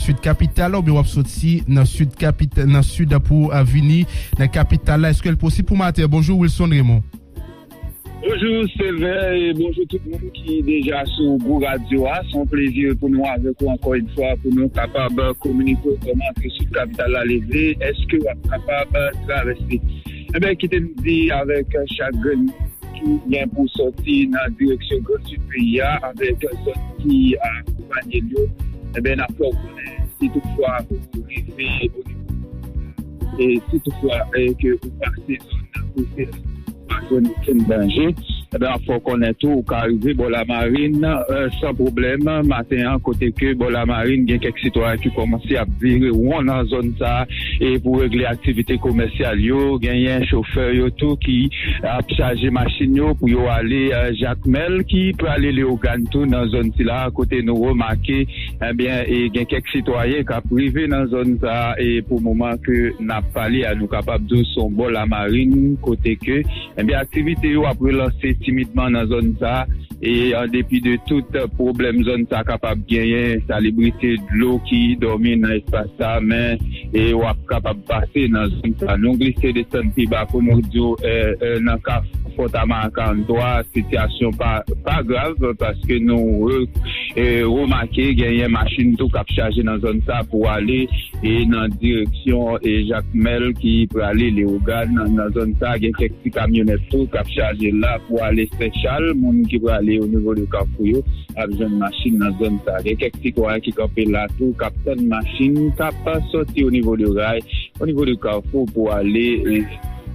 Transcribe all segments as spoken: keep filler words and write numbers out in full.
sid kapital la, oubyen w ap soti nan sid kapit-, nan sid pou, a, vini nan kapital la? Èske l posib pou maten? Bonjou, Wilson Raymond. Bonjou, Silver, e bonjou tout moun ki deja sou Gou Radyo a. Se yon plezi pou nou avèk ou ankò yon fwa pou nou kapab kominike w kòman ke sid kapital la leve. Èske w ap kapab travèse? Enben, kite m di avèk chak grenn ki gen pou soti nan direksyon Gran Sid peyi a, avèk zòn ki akonpanye l yo, enben, n ap fè w konnen si toutfwa ou rive o nivo, e si toutfwa, e ke ou pase zòn nan, ou se pa jwenn okenn danje, enben, n ap fè w konnen tou ou ka rive bò Lamarin, e, san pwoblèm maten an, kote ke bò Lamarin gen kèk sitwayen ki kòmanse ap vire won nan zòn sa a, e pou regle aktivite komèsyal yo. Genyen chofè yo tou ki ap chaje machin yo pou yo ale, e, Jakmèl, ki prale Leyogàn tou nan zòn sila, kote nou remake, ebyen, e gen kèk sitwayen k ap rive nan zòn sa a, e pou moman ke n ap pale a, nou kapab di w se yon bò Lamarin, kote ke, ebyen, aktivite yo ap relanse timidman nan zòn sa a. E an depi de tout pwoblèm zòn sa kapab genyen, salibrite dlo ki dòmi nan espas sa, men e w ap kapab pase nan zòn sa. Nou glise desann pi ba pou nou di w, e, e, nan Kafou Fòtama karannntwa, sitiyasyon pa, pa grav, paske nou re-, e, remake genyen machin tou k ap chaje nan zòn sa pou ale, e, nan direksyon, e, Jakmèl ki prale Leyogàn. Nan zòn sa, gen kèk ti kamyonèt tou k ap chaje la pou ale Sen Chal, moun ki prale o nivo de Kafou yo ap jwenn machin nan zòn sa. Gen kèk sitwayen ki kanpe la tou, k ap tann machin, k ap soti o nivo de ray, o nivo de Kafou pou ale, e,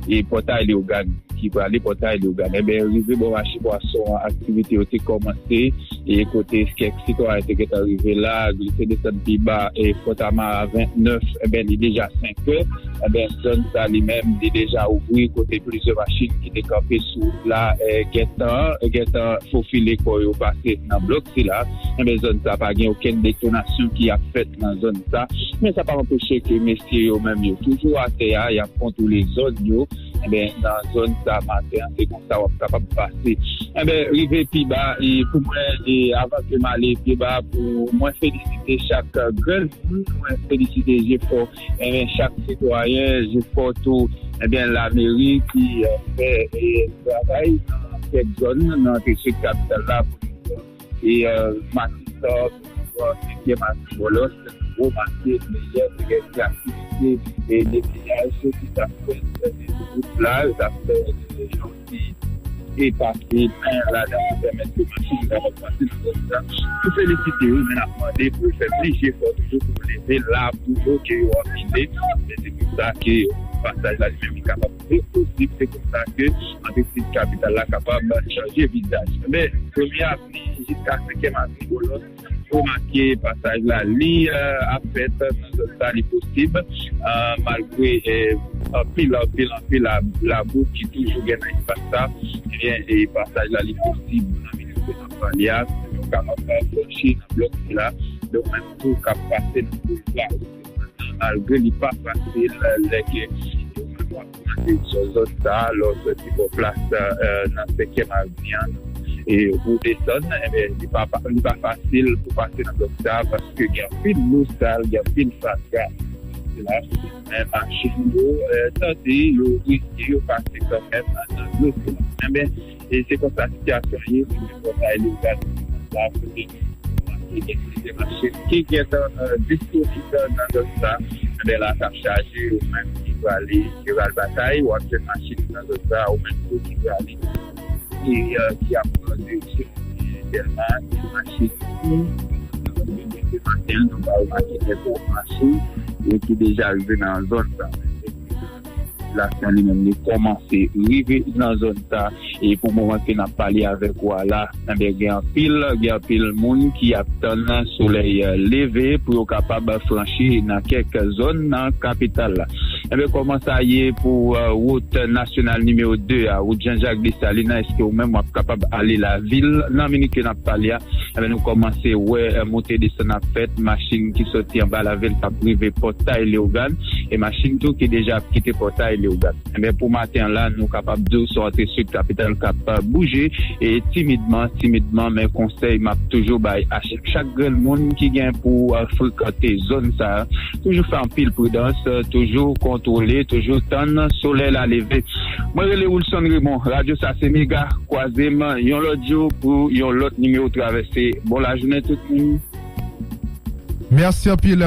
e Pòtay Leyogàn, ki prale Pòtay Leyogàn. Enben, rive bò mache pwason an, aktivite yo te kòmanse, e kote kèk sitwayen te gentan rive la, glise desann pi ba, e Fòtama a vennèf, enben, li deja senk è. Enben, zòn sa li menm, li deja ouvri, kote plizyè machin ki te kanpe sou wout la, e, gentan, gentan fofile kò yo pase nan blòk sila. Enben, zòn sa pa gen okenn detonasyon ki ap fèt nan zòn sa. Men sa pa anpeche ke mesye yo menm yo toujou atè a, y ap kontwole zòn yo. Enben, nan zòn sa maten an, se konsa w ap kapab pase. Enben, rive pi ba, e pou mwen, e avan ke m ale pi ba, pou mwen felisite chak grenn moun, mwen felisite jefò, enben, chak sitwayen, jefò tou, enben, lameri ki, e, fè, e, travay nan kèk zòn, nan distrik kapital la, pou nou e, e, Matisan, senkèm ak Bòlòs, remake meyè, meyè aktivite e netwayaj ki t ap fèt, e, wout la, yo t ap fè, e, jan ki e pase men ladan pou pèmèt ke machin kapab pase nan zòn sa. Nou felisite yo, men n ap mande pou yo fè plis jefò toujou pou yo leve labou yo ke yo anpile. E se pou sa ke pasaj la li menm li kapab pi posib. Se konsa ke antrepriz kapital la kapab chanje vizaj. Men, premye avni jiska senkèm avni Bòlòs, remake pasaj la, li, e, ap fèt nan zòn sa, li posib, e, malgre, e, anpil, anpil, anpil la, labou ki toujou gen nan espas sa, ebyen, e pasaj la, li posib nan minit ke n ap pale a, yo kapab franchi nan blòk sila, donk menm tou k ap pase nan boulva. Malgre li pa fasil, lè ke yo menm w ap mande sou zòn sa a, lè w soti bò plas, e, nan senkèm avni an, e ou desann, enben, li pa, li pa fasil pou pase nan blòk sa a, paske gen anpil lou sal, gen anpil fatra. Se la, men machin yo, e, tante, yo riske, yo pase kanmenm nan dlo sila. Enben, e se konsa sitiyasyon ye, se menm Pòtay Leyogàn, la, kote nou remake gen plizyè machin ki gentan, e, disponib nan zòn sa. Enben, la, k ap chaje, ou menm ki prale Jeneral Batay, w ap jwenn machin nan zòn sa, ou menm tou ki prale, e, e, ki ap pran direksyon, e, Dèlma, gen machin ki, e, depi maten, nou pa remake gen twòp machin, e ki deja rive nan zòn sa. Popilasyon li menm li kòmanse rive nan zòn sa. E pou moman ke n ap pale avèk ou a la, enben, gen anpil, gen anpil moun ki ap tann solèy leve pou yo kapab franchi nan kèk zòn nan kapital la. Enben, kòman sa ye pou, e, wout nasyonal nimewo de a, wout Jean Jacques Dessalines an? Èske ou menm w ap kapab ale lavil nan minit ke n ap pale a? Enben, nou kòmanse wè, e, monte desann ap fèt, machin ki soti anba lavil k ap rive Pòtay Leyogàn. e machin tou ki deja ap kite pòtay Leyogàn. Enben, pou maten an la, nou kapab di w se yon entrestrikti kapital k ap bouje, e timidman, timidman, men konsèy m ap toujou bay a chak, chak grenn moun ki gen pou, e, frekante zòn sa a, toujou fè anpil pridans, e, toujou kontwole, toujou tann solèy la leve. Mwen rele Wilson Raymond, radyo sa se Mega, kwaze m yon lòt jou pou yon lòt nimewo Travèse. Bon lajounen tout moun. Mèsi anpil,